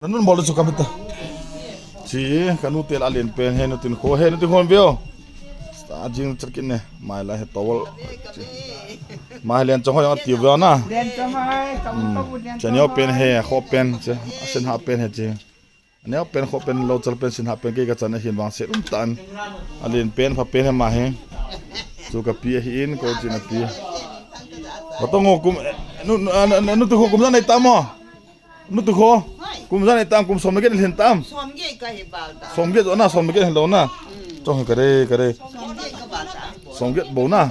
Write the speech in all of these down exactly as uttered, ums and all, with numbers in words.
Nanun bol chu kamita. Chi, kanu tel alen pen he, nutin kho he, nutin kho veo. Sta jing chat kin ne, mai la he towel. Mai len chong ho yang ti veo na. Len chong hai, kamu kamu len chong. Chaneo pen he, kho pen, che, asin ha pen he che. Aneo pen kho pen lo chal pen sin ha pen ke ka chan ahin vang se um tan. Alen pen pha pen he ma he. Chu ka pi ahi in ko chin a pi. Batong kum, nu, nu, nu tu kho kum jan nei tam mo. Nu tu kho. Kum jan nei tam, kum som le get hin tam. Som get ka hi bal ta. Som get jo na, som le get hin lo na. Chong ka re, ka re. Som get ka bal ta. Som get bo na.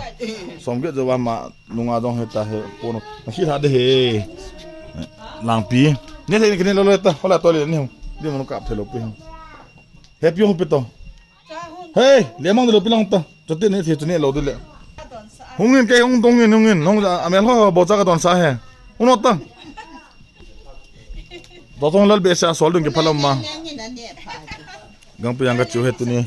Som get jo wa ma nunga jong he ta he. Pono. Na khi tha de he. Langpi. Ne the ni kini lo le ta. Hola to le ni. Di mo kap the lo pi. Happy hung pi to. Hey, le mang de lo pi lang ta. Cho te ne the cho ne lo de le. Hung in ke hung dong in hung in. Hung a mel ho bo cha ka don sa he. Hung no ta. Do tong lal be sa sol dung ke phalam ma. Gangpi yang ka chu he tuni.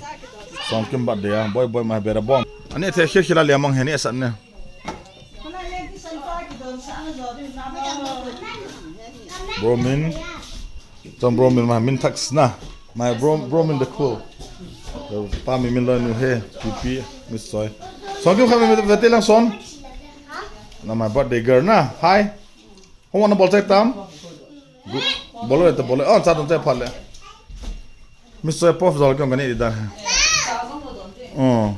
Song kim bat de ya. Boy boy ma bera bom. Ani the khir khila le mang he ni san ne. Bro min. Chong bro min ma min thak sna. My bro, bro min the cool. Pa mi min lo nu he. Pipi, mi soi. Song kim kha mi vete lang son. Na my birthday girl na. Hi. Hung wana bol chai tam. Bol le ta bol le. Oh, cha ton chai phat le. Mi soi pof jol kim ka ni di da. Oh.